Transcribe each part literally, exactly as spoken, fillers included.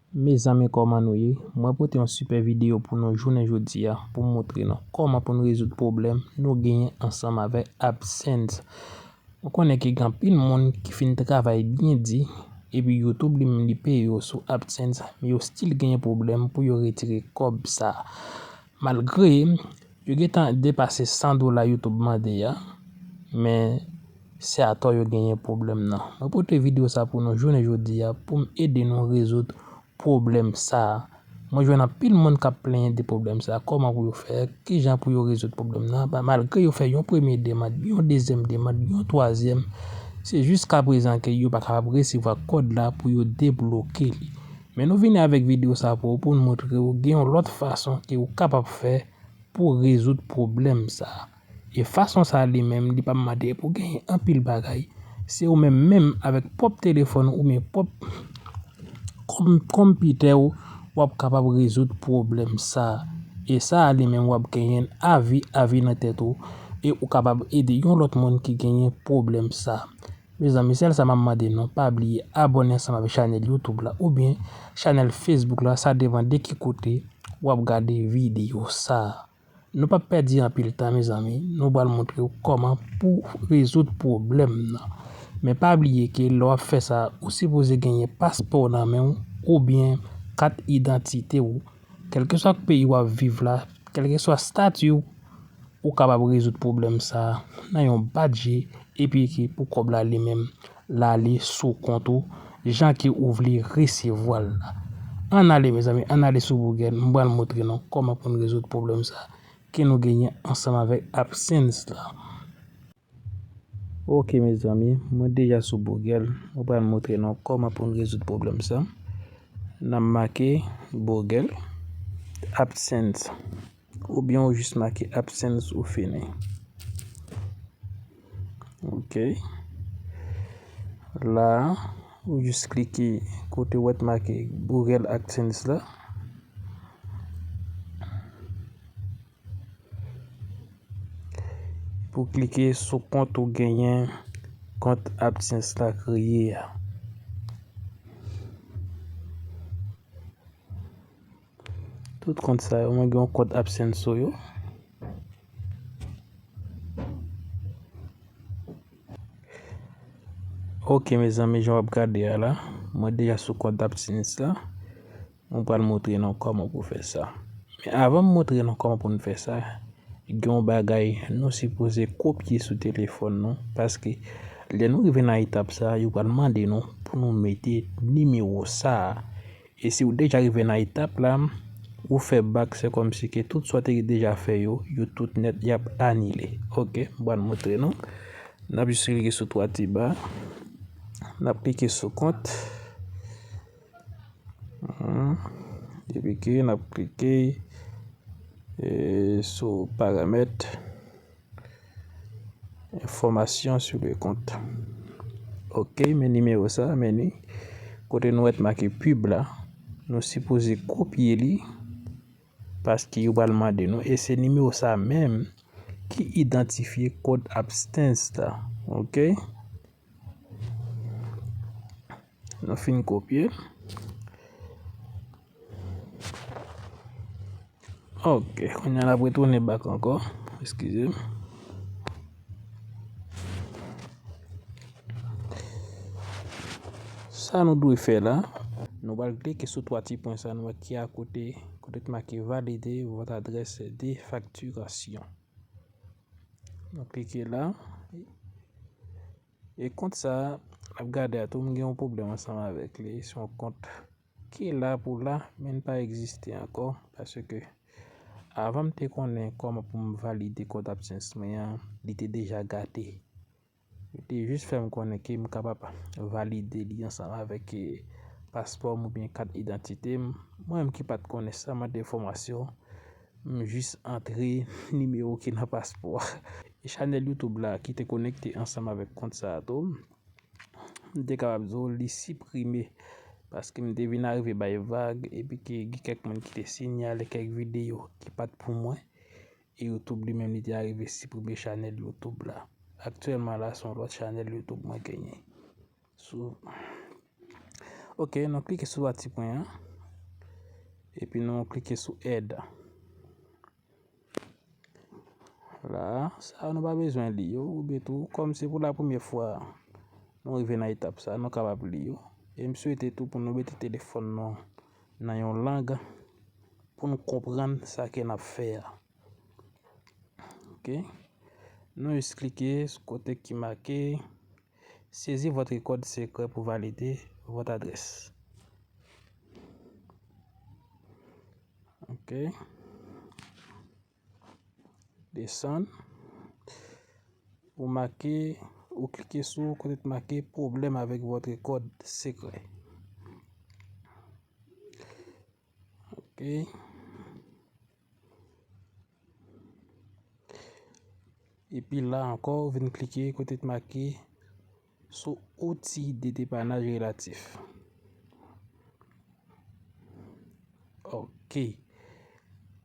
Mezanmi, kòman nou ye? Mwen pote yon sipè videyo pou nou jounen jodi a pou m montre nou kòman pou n rezoud pwoblèm nou genyen ansanm avèk AdSense. Mwen konnen ke gen anpil moun ki fin travay byen di, epi YouTube li menm li peye yo sou AdSense, men yo still genyen pwoblèm pou yo retire kòb sa. Malgre yo gentan depase san dola YouTube mande a, men se atò yo genyen pwoblèm nan. Mwen pote videyo sa pou nou jounen jodi a pou m ede nou rezoud pwoblèm sa. Mwen jwenn anpil moun k ap plenyen de pwoblèm sa. Kòman pou yo fè? Kijan pou yo rezoud pwoblèm nan? Ba, malgre yo fè yon premye demann, yon dezyèm demann, yon twazyèm, se jiskaprezan ke yo pa kapab resevwa kòd la pou yo debloke li. Men nou vini avèk videyo sa pou, pou n montre w gen yon lòt fason ke ou kapab fè pou rezoud pwoblèm sa. E fason sa li menm, li pa mande pou genyen anpil bagay. Se ou menm menm avèk pwòp telefòn ou oubyen pwòp kòm, kòmpitè w, w ap kapab rezoud pwoblèm sa. E sa li menm w ap genyen avi, avi nan tèt ou. E ou kapab ede yon lòt moun ki genyen pwoblèm sa. Mezanmi, sèl sa m ap mande nou, pa bliye abòne ansanm avèk chanèl YouTube la oubyen chanèl Facebook la, sa depann de ki kote w ap gade videyo sa. Nou p ap pèdi anpil tan, mezanmi, nou pral montre w kòman pou rezoud pwoblèm nan. Men pa bliye ke lè w ap fè sa, ou sipoze genyen paspò w nan men w oubyen kat idantite w. Kèlkeswa peyi w ap viv la, kèlkeswa stati w, ou kapab rezoud pwoblèm sa a nan yon bat je, epi ke pou kòb la li menm l ale sou kont ou jan ke ou vle resevwa l la. Ann ale, mezanmi, ann ale sou Google, m pral montre nou kòman pou n rezoud pwoblèm sa a ke nou genyen ansanm avèk AdSense la. Ok, mezanmi, mwen deja sou Google, mwen pral montre nou kòman pou n rezoud pwoblèm sa. N ap make Google AdSense. Oubyen ou jis make AdSense ou fini. Ok. La, ou jis klike kote w wè t make Google AdSense la. Pou klike sou kont ou genyen, kont AdSense la kreye a. Tout kont sa yo, mwen gen yon kont AdSense sou yo. Ok, mezanmi, jan w ap gade a la, mwen deja sou kont AdSense la. Mwen pral montre nou kòman pou fè sa. Men avan m montre nou kòman pou n fè sa, gen yon bagay nou sipoze kopye sou telefòn nou, paske lè nou rive nan etap sa, yo pral mande nou pou nou mete nimewo sa a. E si w deja rive nan etap la, ou fè bak, se kòmsi ke tout sa w te deja fè yo, yo tout nèt, y ap anile. Ok, m pral montre nou. N ap jis klike sou twa ti ba. N ap klike sou kont. Mhm. Epi ke n ap klike, e, sou paramèt. Information sur le compte. Ok, men nimewo sa, men ni kote nou wè t make pib la, nou sipoze kopye li, paske yo pral mande nou, e se nimewo sa menm ki idantifye kòd AdSense la. Ok? Nou fin kopye. Ok, kounye a n ap retounen bak ankò. Eskize m. Sa nou dwe fè la, nou pral klike sou twa ti pwen sa nou wè ki akote, kote ki make valider votre adresse de facturation. Nou klike la. E kont sa, n ap gade a tou, m gen yon pwoblèm ansanm avèk li. Se yon kont ki la pou la, men l pa egziste ankò, paske avan m te konnen kòman pou m valide kòd AdSense mwen an, li te deja gate. Yo te jis fè m konnen ke m kapab valide li ansanm avèk, e, paspò m oubyen kat idantite m. Mwen menm ki pa t konnen sa, mande enfòmasyon, m jis antre nimewo ki nan paspò a. E chanèl YouTube la ki te konekte ansanm avèk kont sa a tou, m te kapab di w li siprime, paske m te vin arive bay vag, epi ke gen kèk moun ki te sinyale kèk videyo ki pa t pou mwen, e YouTube li menm li te arive siprime chanèl YouTube la. Aktyèlman la, se yon lòt chanèl YouTube mwen genyen. Sou Ok, nou klike sou twa ti pwen an. epi nou klike sou add. La, sa a nou pa bezwen li yo, oubyen tou, kòm se pou la premyè fwa nou rive nan etap sa a, nou kapab li yo. E m swete tou pou nou mete telefòn nou nan yon lang pou nou konprann sa ke n ap fè a. Ok. Nou jis klike sou kote ki make Saisir votre code secret pour valider votre adresse. Ok. Desann. Ou make, ou klike sou kote ki make problème avec votre code secret. Ok. Epi la ankò, ou vin klike kote ki make sou outil de dépannage relatif. Ok.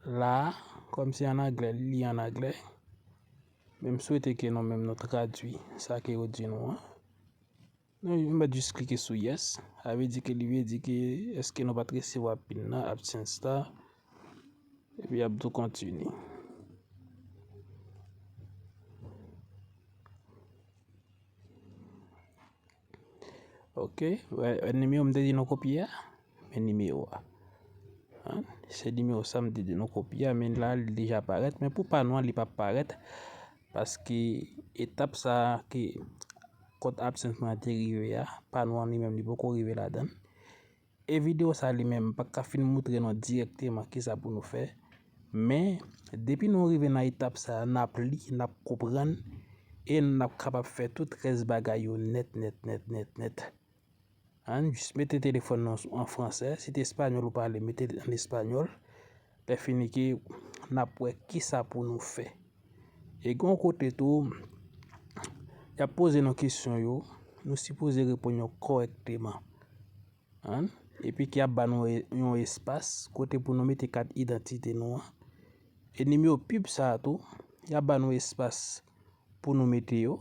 La, kòm se an anglè, li an anglè. Men m swete ke nou menm nou tradui sa ke yo di nou an. Nou, nou mèt jis klike sou yes. Sa vle di ke li vle di ke èske nou pa t resevwa pin nan, AdSense la. Epi y ap tou kontinye. Ok, wè, wè nimewo m te di nou kopye a? Men nimewo a. An, se nimewo sa m te di nou kopye a, men la, li deja parèt. Men pou pa nou an, li p ap parèt. Paske etap sa a ke kont AdSense mwen te rive a, pa nou an li menm, li poko rive ladan l. E videyo sa a li menm, m pa ka fin moutre nou dirèkteman kisa pou nou fè. Men, depi nou rive nan etap sa a, n ap li, n ap konprann, e n ap kapab fè tout rès bagay yo nèt, nèt, nèt, nèt, nèt. Ann jis mete telefòn nou an fransè. Si te espanyòl ou pale, mete l an espanyòl. Lè fini ke n ap wè kisa pou nou fè. E gen yon kote tou, y ap poze nou kesyon yo, nou sipoze reponn yo kòrèkteman. Ann, epi ki ap ba nou e-, yon espas kote pou nou mete kat idantite nou an. E nimewo pib sa a tou, y ap ba nou espas pou nou mete yo.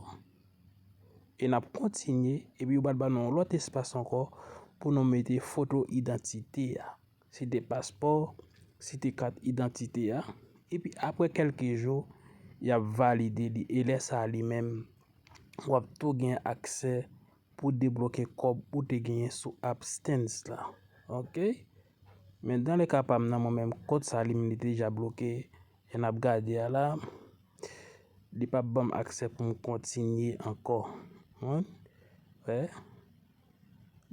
E n ap kontinye, epi yo pral ba nou yon lòt espas ankò pou nou mete foto idantite a. Si te paspò, si te kat idantite a. Epi apre kèlke jou, y ap valide li. E lè sa a li menm, w ap tou gen aksè pou debloke kòb ou te genyen sou AdSense la. Ok? Men dans le cas pa m nan, mwen menm, kont sa li menm li te deja bloke. E n ap gade a la, li p ap ban m aksè pou m kontinye ankò. Wi. Wè.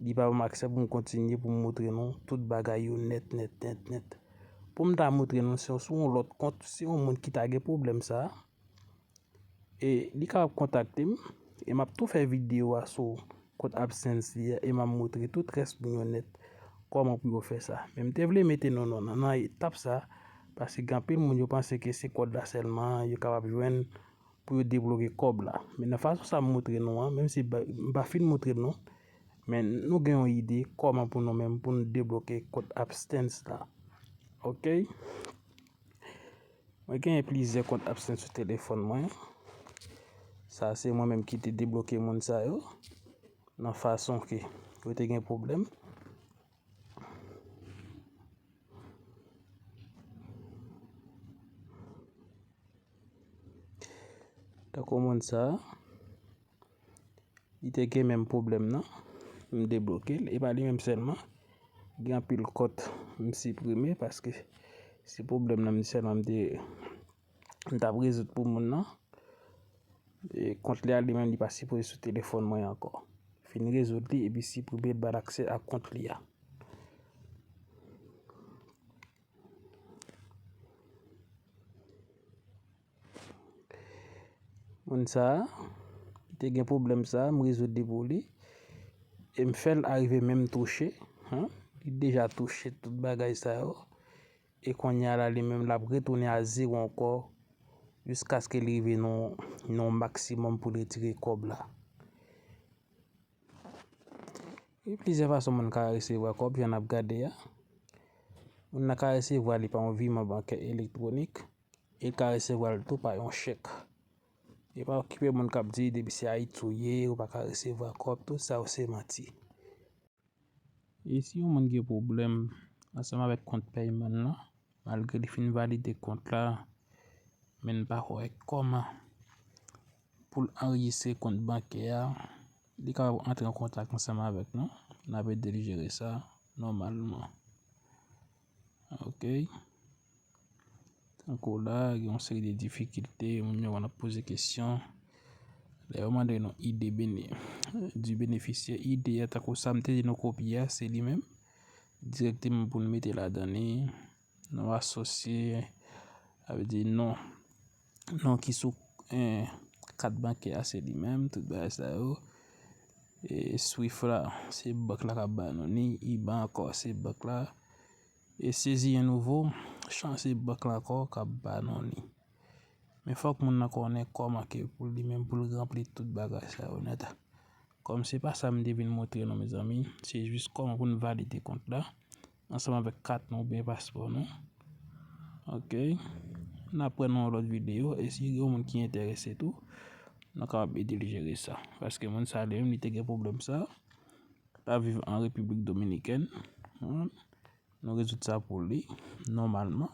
Li pa ban m aksè pou m kontinye pou m moutre nou tout bagay yo nèt, nèt, nèt, nèt. Pou m ta moutre nou, se sou yon lòt kont, se yon moun ki ta gen pwoblèm sa a. E li kapab kontakte m, e m ap tou fè videyo a sou kont AdSense li a, e m ap moutre tout rès moun yo nèt kòman pou yo fè sa. Men m te vle mete nou nan, nan, nan etap sa, paske gen anpil moun yo panse ke se kòd la sèlman yo kapab jwenn pou yo debloke kòb la. Men nan fason sa m moutre nou an, menm si ba-, m pa fin moutre nou, men nou gen yon ide kòman pou nou menm pou nou debloke kont AdSense la. Ok? Mwen genyen plizyè kont AdSense sou telefòn mwen. Sa se mwen menm ki te debloke moun sa yo nan fason ke yo te gen pwoblèm. Tankou moun sa a, li te gen menm pwoblèm nan, m debloke l. E pa li menm sèlman, gen anpil kont m siprime paske se pwoblèm nan m sèlman m te, m t ap rezoud pou moun nan. E kont li a li menm li pa sipoze sou telefòn mwen ankò. Fin rezoud li epi siprime l, ba l aksè a kont li a. Moun sa a, li te gen pwoblèm sa a, m rezoud li pou li. E m fè l arive menm touche, hein? Li deja touche tout bagay sa yo. E kounye a la, li menm, l ap retounen a zewo ankò, jiskaske li rive nan, nan maksimòm pou l retire kòb la. Gen plizyè fason moun ka resevwa kòb, jan n ap gade a. Moun nan ka resevwa li pa yon viman bankè elektwonik, e l ka resevwa l tou pa yon chèk. E pa okipe moun k ap di, depi se Ayiti ou ye, ou pa ka resevwa kòb, tout sa yo se manti. E si yon moun gen pwoblèm ansanm avèk kont Payman nan, malgre li fin valide kont la, men n pa wè kòman pou l anrejistre kont bankè a, li kapab antre an kontak ansanm avèk nou. N ap ede l jere sa nòmalman. Ok. Tankou la, gen yon seri de difikilte, moun yo konn ap poze kesyon. Lè yo mande nou I D bene-, di benefisyè, I D a, tankou sa m te di nou kopye a, se li menm. Dirèkteman pou n mete ladan li, non asosye, sa vle di non, non ki sou, eh, kat bankè a, se li menm, tout bagay sa yo. E Swift la, se bank la k ap ba nou li, IBAN ankò, se bank la. E sezi en nouvo, chan se bank la ankò k ap ba nou li. Men fòk moun nan konnen kòman ke pou li menm pou l ranpli tout bagay sa yo nèt. Kòm se pa sa m te vin montre nou, mezanmi, se jis kòman pou n valide kont la, ansanm avèk kat nou oubyen paspò nou. Ok. N ap wè nan yon lòt videyo, e si gen yon moun ki enterese tou, nou kapab ede l jere sa. Paske moun sa li menm, li te gen pwoblèm sa, l ap viv an Repiblik Dominikèn. Hmm. Nou rezoud sa pou li, nòmalman.